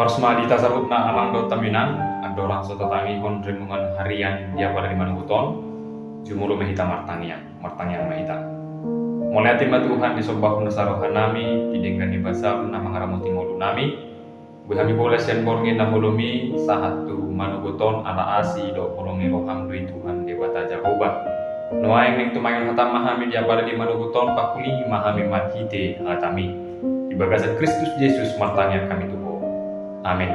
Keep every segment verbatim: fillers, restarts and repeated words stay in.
Horas ma di hita saluhutna amang dohot inang, andorang so tatangihon renungan harian di apala di manogot on, jumolo ma hita martangiang, martangiang ma hita. Mauliate ma Tuhan, disombahon nasa rohanami di denggan ni basaM na mangaramoti ngolunami. Boi hami pola sian borngin na holom i sahat tu manogot on, ala asi dohot holong ni rohaM do i Tuhan Debata Jahowa. Nuaeng naeng tumangion hataM ma hami di apala di manogot on, pangkulingi ma hami marhite hataMi. Di bagasan Kristus Jesus martangiang hami tu Ho. Amen.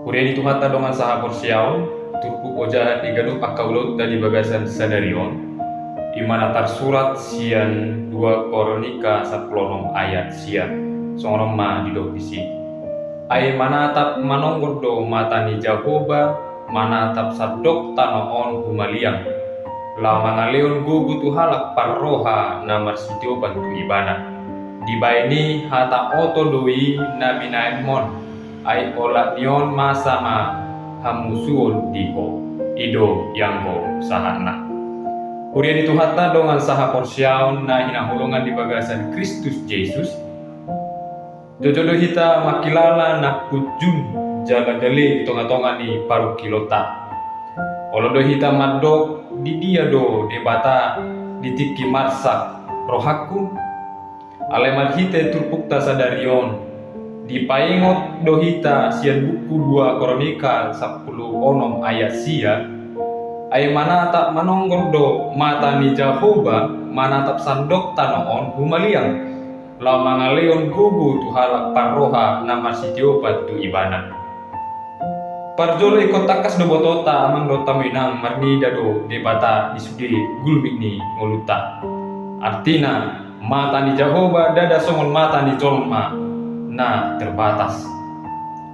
Huria ni Tuhanta dongan sahaporseaon, turpuk ojahan ni ganup angka ulaonta di bagasan sadari on, i ma na tarsurat sian dua Korinta sampulu onom ayat sia. Songon on ma didok disi: Ai manatap manonggor do mata ni Jahowa manatap sandok tano on humaliang, laho mangalehon gogo tu halak parroha na marsitiopan tu Ibana. Dibaen i hata oto do i na binaenmon, ai olat ni on masa ma hamusuon di ho. I do ianggo sahatna. Huria ni Tuhanta dongan sahaporseaon na hinaholongan di bagasan Kristus Jesus, jotjot do hita mangkilala na punjun jala gale di tongatonga ni parungkilonta. Olo do hita mandok, di dia do Debata di tingki marsak rohangku? Alai marhite turpukta sadari on, dipaingot do hita sian buku dua Korinta sampulu onom ayat sia: Ai manatap manonggor do mata ni Jahowa manatap sandok tano on humaliang, laho mangalehon gogo tu halak parroha na marsitiopan tu Ibana. Parjolo ingkon tangkas do botoonta amang dohot inang, marnida do Debata di sude gulmit ni ngolunta. Artina, mata ni Jahowa ndada songon mata ni jolma na terbatas.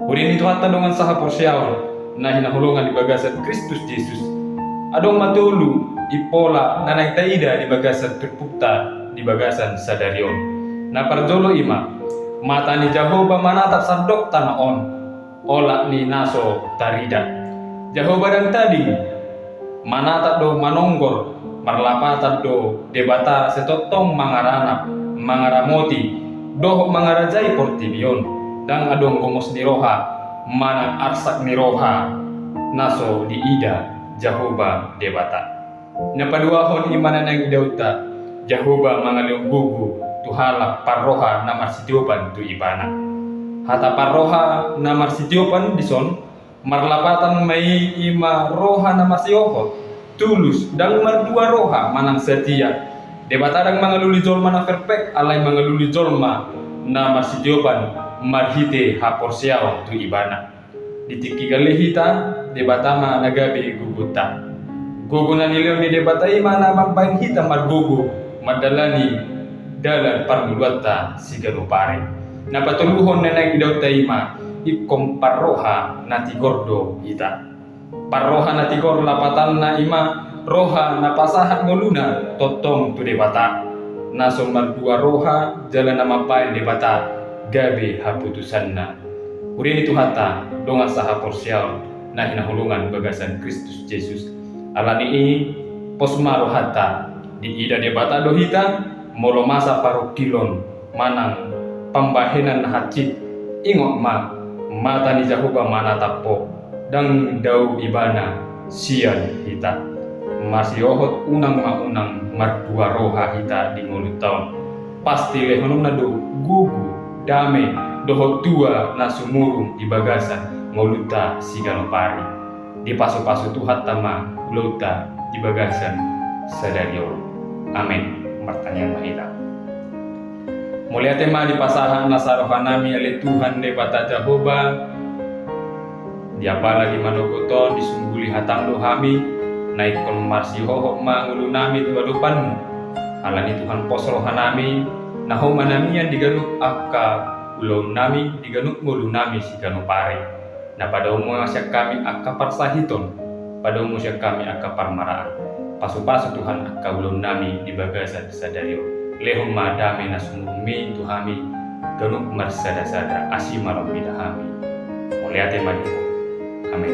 Huria ni Tuhanta dongan sahaporseaon na hinaholongan di bagasan Kristus Jesus, adong ma tolu impola na naeng taida di bagasan turpukta di bagasan sadari on. Na parjolo i ma, mata ni Jahowa manatap sandok tano on, olat ni na so tarida. Jahowa ndang tading, manatap do manonggor, marlapatan do Debata sai tongtong mangaranap, mangaramoti dohot mangarajai portibi on. Ndang adong gomos ni roha manang arsak ni roha na so diida Jahowa Debata. Na paduahon i ma na naeng idaonta, Jahowa mangalehon gogo tu halak parroha na marsitiopan tu Ibana. Hata parroha na marsitiopan dison marlapatan ma i, i ma roha na marsiohot, tulus, ndang mardua roha manang satia. Debata ndang mangalului jolma na perfect, alai mangalului jolma na marsitiopan marhite haporseaon tu Ibana. Di tingki gale hita, Debata ma na gabe gogonta. Gogo na nilehon ni Debata i ma na mambaen hita margogo mandalani dalan parngoluanta siganup ari. Na patoluhon na naeng idaonta i ma, ingkon parroha na tigor do hita. Parroha na tigor lapatanna i ma roha na pasahat ngoluna tongtong tu Debata, na so mardua roha jala na mambaen Debata gabe haputusanna. Huria ni Tuhanta dongan sahaporseaon na hinaholongan bagasan Kristus Jesus. Alani i, pos ma rohanta, diida Debata do hita, molo masa parungkilon manang pambahenan na hansit, ingot ma, mata ni Jahowa manatap ho, ndang dao Ibana sian hita. Marsiohot unang ma unang mardua roha hita di ngolunta on. Pasti lehononna do gogo, dame, dohot tua na sumurung di bagasan ngolunta siganup ari. Dipasupasu Tuhanta ma ulaonta di bagasan sadari on. Amen. Martangiang ma hita. Mauliate ma dipasahat nasa rohanami, ale Tuhan Debata Jahowa. Di apala di manogot on disungguli hataM do hami, na ingkon marsihohot ma ngolunami tu adopanMu. Alani Tuhan, pos rohanami, na Ho ma na mian di ganup angka ulaonnami, di ganup ngolunami siganup ari. Na padaoMu ma sian hami angka parsahiton, padaoMu sian hami angka parmaraan. Pasupasu Tuhan angka ulaonnami di bagasan sadari on. Lehon ma dame na sumurung-Mi tu hami ganup marsadasada, asi ma lam mida hami. Mauliate ma di Ho. Amen.